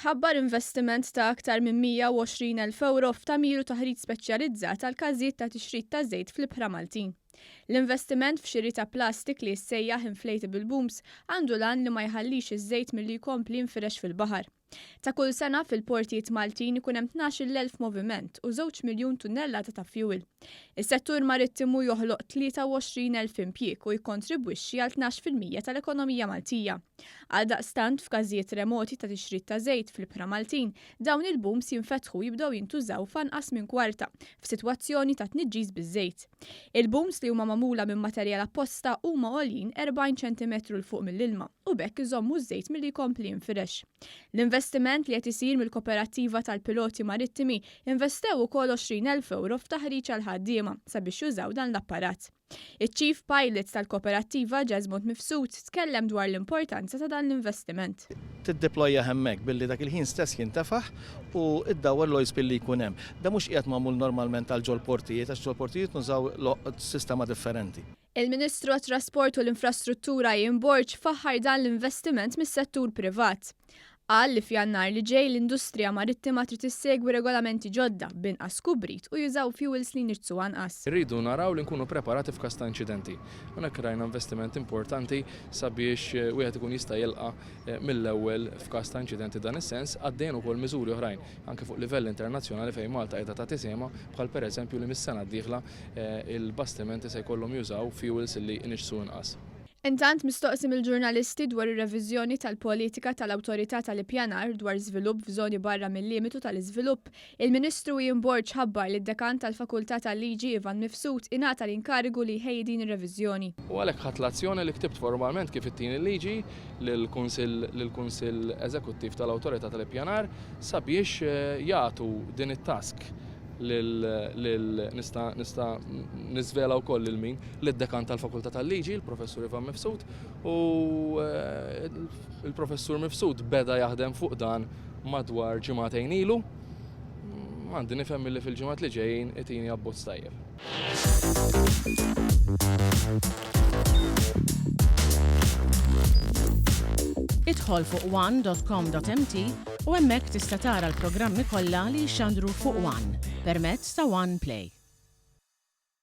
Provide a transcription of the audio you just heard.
Tħabbar investiment ta' aktar minn 120,000 ewro f'tagħmir u taħriġ speċjalizzat għal każijiet ta' tixrid ta' żejt fl-ibħra Maltin. L-investiment f'xiri ta' plastik li jissejjaħ inflatable booms għandu l-għan li ma jħallix iż-żejt milli jkompli jinfirex fil-baħar. Ta' kull sena fil-portijiet Maltin ikun hemm 12,000 moviment u żewġ miljun tunnellata ta' fjuwil. Is-settur marittimu joħloq 23,000 impjieg u jikkontribwixxi għal 12% tal-ekonomija Maltija. Għaldaqstant, f'każijiet remoti ta' tixrid ta' żejt fl-ibħra Maltin, dawn il-booms jinfetħu u jibdew jintużaw f'anqas minn kwarta, f'sitwazzjoni ta' tniġġis biż-żejt. Il-booms li huma magħmula minn materjal apposta huma għoljin 40 ċentimetru 'l fuq mill-ilma u b'hekk iżommu ż-żejt milli jkompli jinfirex. L-investiment li qed isir mill-Koperattiva tal-Piloti Marittimi investew ukoll 20,000 ewro f'taħriġ għall-ħaddiema sabiex jużaw dan l-apparat. Iċ-Chief Pilot tal-Koperattiva Jesmond Mifsud tkellem dwar l-importanza ta' dan l-investiment. Tiddeplojjah hemmhekk billi dak il-ħin stess jintefaħ u ddawwar l-oil spill li jkun hemm. Dan mhux qiegħed magħmul normalment għal ġol-portijiet għax ġol-portijiet nużaw sistema differenti. Il-Ministru għat-Trasport u l-Infrastruttura Ian Borg faħħar dan l-investiment mis-settur privat. Qal li f'Jannar li ġej l-industrija marittima trid issegwi regolamenti ġodda b'inqas kubrit u jużaw fuels li jniġġsu anqas. Irridu naraw li nkunu preparati f'każ ta' inċidenti. Hawnhekk rajna investiment importanti sabiex wieħed ikun jista' jilqa' mill-ewwel f'każ ta' inċidenti dan is-sens. Għaddejjin ukoll miżuri oħrajn anke fuq livell internazzjonali fejn Malta qiegħda tagħti sehemha bħal pereżempju li mis-sena d-dieħla il-bastimenti se jkollhom jużaw fuels li jniġġsu inqas. Intant mistoqsi mill-ġurnalisti dwar ir-reviżjoni tal-politika tal-Awtorità tal-Ippjanar dwar żvilupp f'żoni barra mil-limitu tal-iżvilupp, il-Ministru Ian Borg ħabbar li d-Dekan tal-Fakultà tal-Liġi Ivan Mifsud ingħata l-inkarigu li jħejji din ir-reviżjoni. U għalhekk ħadt l-azzjoni li ktibt formalment kif ittini l-liġi lill-Kunsill lill-Kunsill Eżekuttiv tal-Awtorità tal-Ippjanar sabiex jagħtu din it-task lil lil nista' nista' niżvela wkoll lil min, lid-Dekan tal-Fakultà tal-Liġi, il-Professur Ivan Mifsud, u il-Professur Mifsud beda jaħdem fuq dan madwar ġimagħtejn ilu. Għandi nifhem li fil-ġimgħat li ġejjin itini abbozz tajjeb. Idħol fuq one.com.mt u hemmhekk tista' tara l-programmi kollha li jixxandru fuq One permezz ta' One Play.